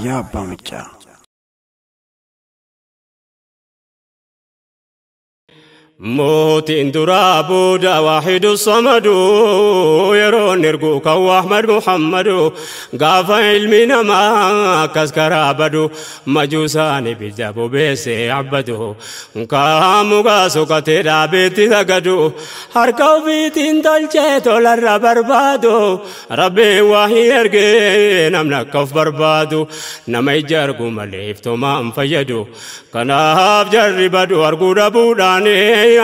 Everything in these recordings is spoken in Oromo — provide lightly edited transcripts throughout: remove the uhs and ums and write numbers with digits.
Raayyaa Abbaa Maccaa. Mootiin duraa booda waahidu samadu yeroon ergu kan Ahmad Muhammadu gaafa ilmi namaa akkas karaa badu majuusaan ibidda bobeessee abbadu kaamugaa soqatee dhaabeetti sagadu harka ofiitiin tolchee tolarra barbaadu rabbiin waahii ergee namni akka of barbaadu nama ija argu malee iftoomaan fayyadu kanaaf jarri badu arguu dhabuudhaani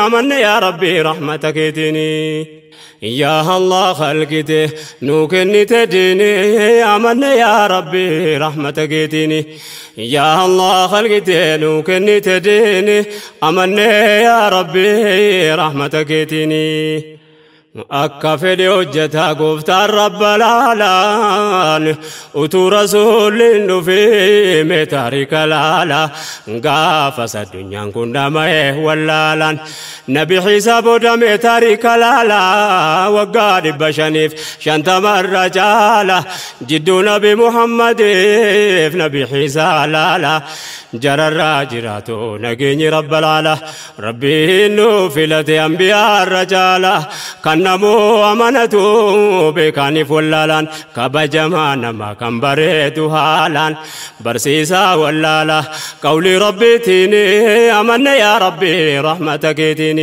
amanne yaa rabbi rahmata keetini yaa allah khalqite nuu kennite diini amanne yaa rabbi rahmata keetini yaa allah khalqite nuu kennite diini amanne yaa rabbi rahmata keetini akka fedhe hojjetaa gooftaan rabba laalaan utuu rasuulliin dhufee mee taarika laala gaafas addunyaan kun dhama'e wallaalaan nabi Iisaa booda mee taarika laala waggaa 550 irra caala jidduu nabi Muhammadiif nabi Iisaa laala jararraa jiraatu nageenyi rabba laala rabbiin nu filate ambiyaa irra caala kan namoo amanatu beekaaniif wallaalaan kabajamaa nama kan bareedu haalaan barsiisaa wallaala qawlii rabbiitiin amanne yaa rabbi rahmata keetiin.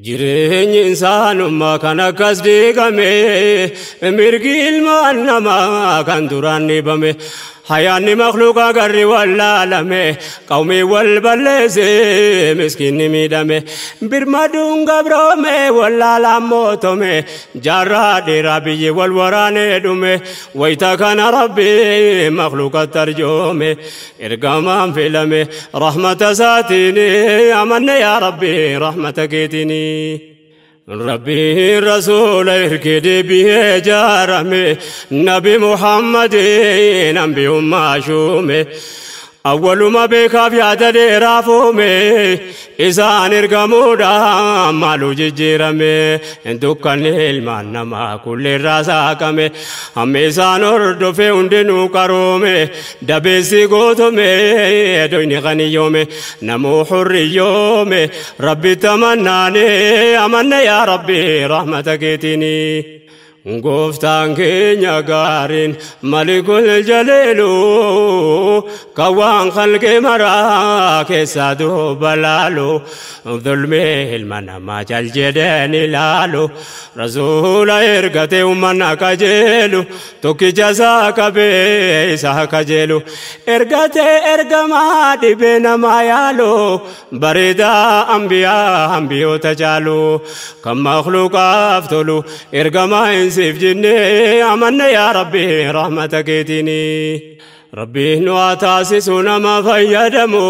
Jireenyi insaanummaa kan akkas diigame mirgi ilmaan namaa kan duraan dhibame hayaanni makhluuqa garri wallaalame qawmii wal balleesse miskiinni miidhame birmaduun gabroome wallaalaan mootome jaarraa dheeraa biyyi wal waraanee dhume wayita kana rabbi makhluuqatti arjoome ergamaan filame rahmata isaatiin amanne yaa rabbi rahmata keetiin. Rabbi Rasuul ergee biyee jaarame Nabi Muhammadin ambi ummaa shuume awwaluma beekaaf yaada dheeraa fuume isaan ergamuudhaan maaluu jijjiirame dukkanni ilmaan namaa kulleerraa saaqame hammi isaan hordofee hundinuu qaroome dabeessi gootome doyni qaniyyoome namuu hurriyyoome rabbi tamannaane amanne yaa rabbi rahmata keetiini. Gooftaan keenya gaariin malikul jaliilu kan waan khalqee maraa keessaa duuba laalu dhulmee ilma namaa cal jedheen ilaalu rasuula ergate uummanna qajeelu tokkicha isaa qabee isa qajeelu ergate ergamaa dhibee namaa yaalu bareedaa ambiyaa ambiyoota caalu kan makhluuqaaf tolu ergamaa siif jennee amanne yaa rabbi rahmata keetiini. Rabbi nu haa taasisu nama fayyadamu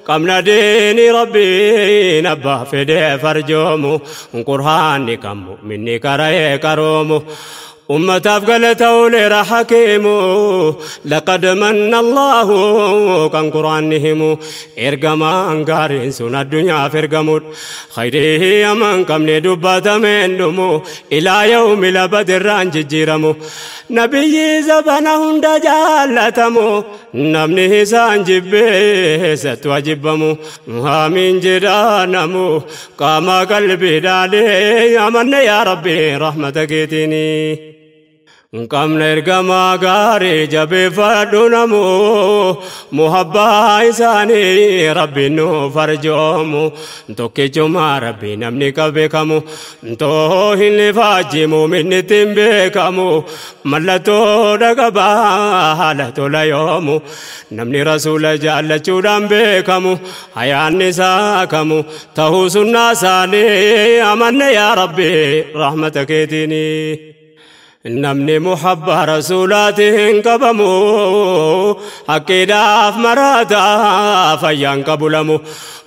qabna diini rabbiin abbaa fedhee farjoomu qur'aanni kan mu'minni qara'ee qaroomu. أمة قالت أولي حكيم لقد من الله كان قرآنهم إرقمان قارن سنة الدنيا فرقمود خيره أمن كم ندبات من دمو إلى يوم لبد الرانج جيرمو نبي زبنهم دجالتمو نمني سانجبه ستواجبمو آمين جرانمو قام قلبي دالي أمن يا ربي رحمتك تيني. Qabna ergamaa gaarii jabeeffadhu namoo muhabbaa isaanii rabbiin nu farjoomu tokkichumaa rabbii namni qabeekamu too hin faajjimu minni ittiin beekamu mallattoo dhaqabaa haala tola yoomu namni rasuula jaallachuudhaan beekamu hayaanni isaa kamu ta'uu sunnaa isaanii amanne yaa rabbi rahmata keetiini. Namni muhabba rasuulaatiin qabamu haqqiidhaaf maraataa fayyaan qabulamu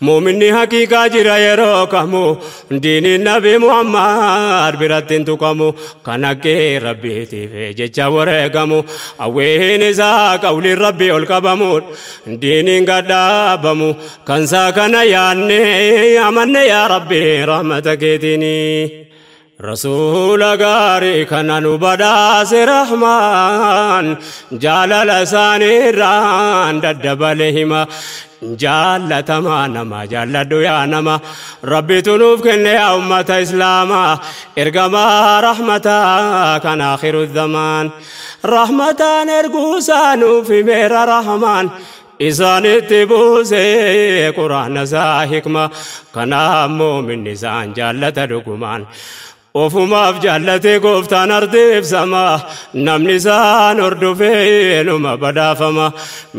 muuminni haqiiqaa jira yeroo kamu diiniin nabi Muhammad biratti hin tuqamu kan haqqii rabbiitiif jecha wareegamu hawwiin isaa qawliin rabbii ol qabamuudha diiniin gadhaabamu kan isaa kana yaanne amanne yaa rabbi rahmata keetiini. Rasuula gaarii kana nu badhaase Rahmaan jaalala isaaniirraan daddabale hima jaallatamaa nama jaalladhu yaa nama Rabbitu nuuf kenne yaa ummata Islaamaa ergamaa rahmataa kan aakhiru zamaan rahmataan erguusaa nuuf himeera Rahmaan isaanitti buusee quraana isaa hikma kanaaf muuminni isaan jaallata dhugumaan ofumaaf jaallatee gooftaan ardeebsama namni isaan hordofee numa badhaafama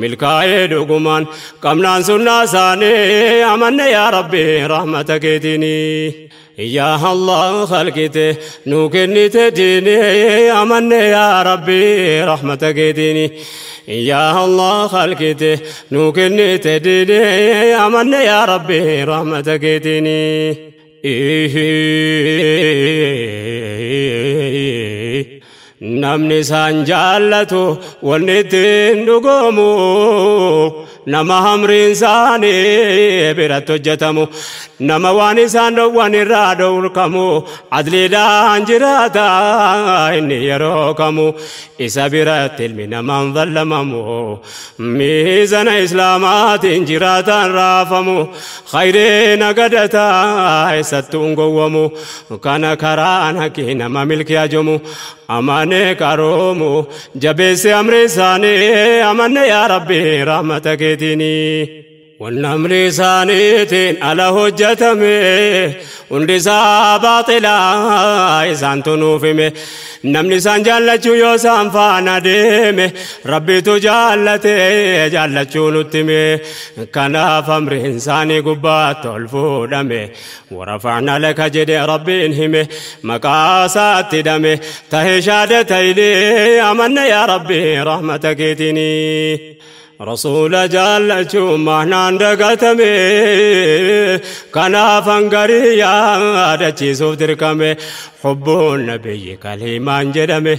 milkaa'ee dhugumaan qabnaan sunnaa isaanii amanne yaa Rabbi rahmata keetiini. Yaa Allah khalqite nu kennite diinee amanne yaa Rabbi rahmata keetiini. Yaa Allah khalqite nu kennite diinee amanne yaa Rabbi rahmata keetiini. Namni isaan jaallatu wanni ittiin dhugoomu nama hamriin isaanii biratti hojjetamu nama waan isaan dhowwan irraa dhowrkamu adliidhaan jiraata inni yeroo kamu isa biratti ilmi namaan zallamamu miizana islaamaatiin jiraataan raafamu khayree nagadata eessattuu hin gowwamu kana karaan haqqii nama milkii ajamu amane qaroomu jabeesse amri isaanii amanne yaa Rabbi rahmata keetiini. Wanni amri isaaniitiin ala hojjetame hundi isaa baaxilaa isaantu nuuf hime namni isaan jaallachuu yoo isaan faana deeme Rabbitu jaallate jaallachuu nutti hime kanaaf amriin isaanii gubbaatti ol fuudhame warafa'na laka jedhe Rabbiin hime maqaa isaatti hidhame tahee shahadatayni amanne yaa Rabbi rahmata keetiini. Rasuula jaallachuun maanaan dagatame kanaaf hangarii yaadachiisuuf dirqame hubbuun nabiyyi kaliimaan jedhame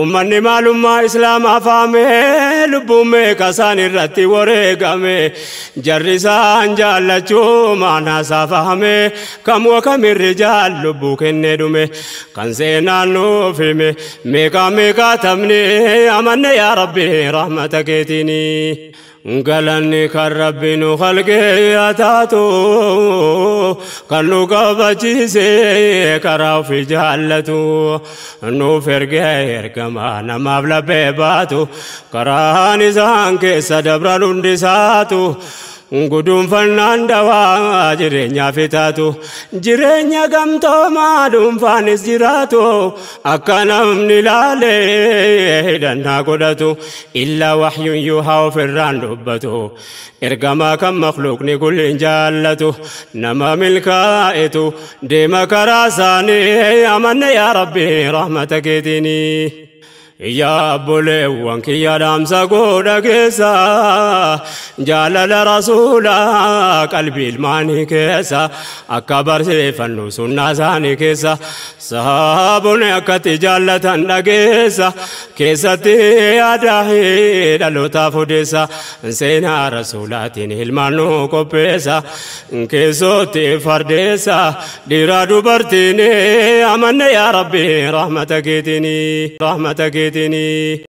ummanni maalummaa islaamaa faame lubbuun meeqa isaan irratti wareegame jarri isaan jaallachuu maanaa isaa fahame kam wakamirri jaal lubbuu kennee dhume kan seenaan nuuf hime meeqa meeqa tamne amanne yaa Rabbi rahmata keetiini. Galanni kan Rabbi nu khalqee haa taatu kan nu kabachiise karaa ofii jaallatu nuuf ergee ergamaa namaaf laphee baatu karaan isaan keessa dabran hundi isaatu guduunfannaan dawaa jireenyaaf taatu jireenya gamtoomaa dhuunfaanis jiraatu akka namni laalee hidhannaa godhatu illaa wahyuun yuuhaa ofirraan dubbatu ergamaa kan makhluuqni kulliin jaallatu nama milkaa'etu deema karaa isaanii amanne yaa Rabbi rahmata keetiini. Yaa obboleewwan kiyya dhaamsa godha keessa jaalala rasuulaa qalbii ilmaanii keessa akka barsiifannu sunnaa isaanii keessa sahaabonni akkatti jaallatan dhageessa keessatti aadaa dhalootaaf odeessa seenaa rasuulaatiin ilmaan nu qopheessa keessootti fardeessa dhiiraa dubartiin amanne yaa Rabbi rahmata keetiini rahmata keetiini.